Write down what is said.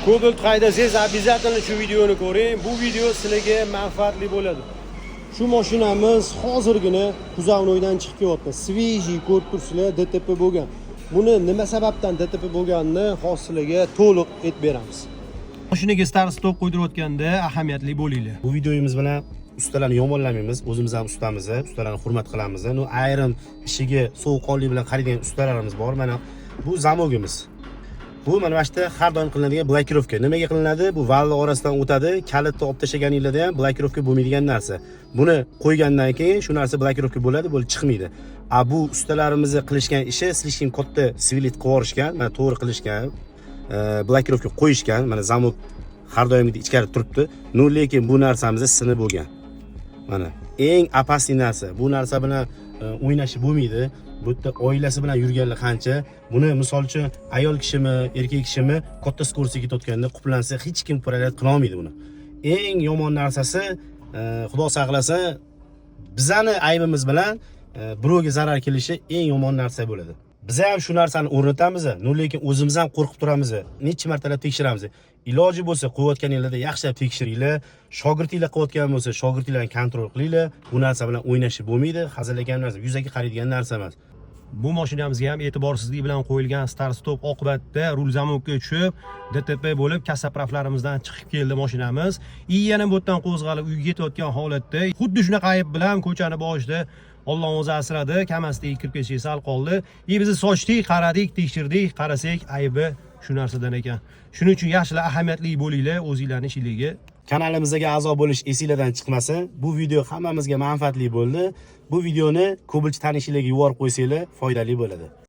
Cobalt haydasangiz, обязательно shu videoni ko'ring. Bu video sizlarga manfaatli bo'ladi. Shu mashinamiz hozirgina кузовной dan chiqib kelyapti. Свежий ko'rib turibsizlar, DTP bo'lgan. Buni nima sababdan DTP bo'lganini hozir sizlarga to'liq aytib beramiz. Mashinaga start stop qo'ydirayotganda ahamiyatli bo'linglar. Bu videomiz bilan ustalarni yomonlamaymiz, o'zimiz ham ustamiz, ustalarni hurmat qilamiz. Ну, ayrim ishiga sovuqqonlik bilan qaraydigan ustalarimiz bor. Mana bu zamogimiz. Bu mana shu yerda har doim qilinadigan blokirovka. Nimaga qilinadi? Bu valni orasidan o'tadi. Kalitni olib tashlaganinglarda ham blokirovka bo'lmaydigan narsa. Buni qo'ygandan keyin shu narsa blokirovka bo'ladi, bo'lib chiqmaydi. A bu ustalarimizni qilishgan ishi слишком katta сверлить qilib yuborishgan, mana to'g'ri qilishgan, blokirovka qo'yishgan. Mana zamok har doimgidek ichkari turibdi. Ну, lekin bu narsamiz sinib bo'lgan. Mana eng опасный narsa. Bu narsa bilan o'ynashib bo'lmaydi. Bu yerda oilasi bilan yurganlar qancha. Buni misol uchun ayol kishimi, erkak kishimi katta скорость ga ketayotganda quplansa, hech kim управлять qila olmaydi buni. Eng yomon narsasi, Xudo saqlasin, bizani aybimiz bilan birovga zarar kelishi eng yomon narsa bo'ladi. Biz ham shu narsani o'rnatamiz, ну, lekin o'zimiz ham qo'rqib turamiz. Necha martalab tekshiramiz. Iloji bo'lsa, qo'yayotganinglarda yaxshilab tekshiringlar. Shogirdinglar qilayotgan bo'lsa, shogirdinglarni контроль qilinglar. Bu narsa bilan o'ynashib bo'lmaydi. Hazilakam narsa, yuzaki qaraydigan narsa emas. Bu mashinamizga ham e'tiborsizlik bilan qo'yilgan start stop oqibatida rul zamokka tushib, DTP bo'lib, kassa praflarimizdan chiqib keldi mashinamiz. И yana bu yerdan qo'zg'alib uyga ketayotgan holatda xuddi shunaqa ayb bilan ko'chani boshida, Alloh o'zi asradi, Kamasdagi kirib ketishiga sal qoldi. И bizni sochdik, qaradik, tekshirdik, qarasak, aybi shu narsadan ekan. Shuning uchun yaxshilab ahamiyatli bo'linglar o'zinglarning ishinglarga. Kanalimizga a'zo bo'lish esinglardan chiqmasin. Bu video hammamizga manfaatli bo'ldi. Bu videoni ko'pincha tanishinglarga yuborib qo'ysanglar, foydali bo'ladi.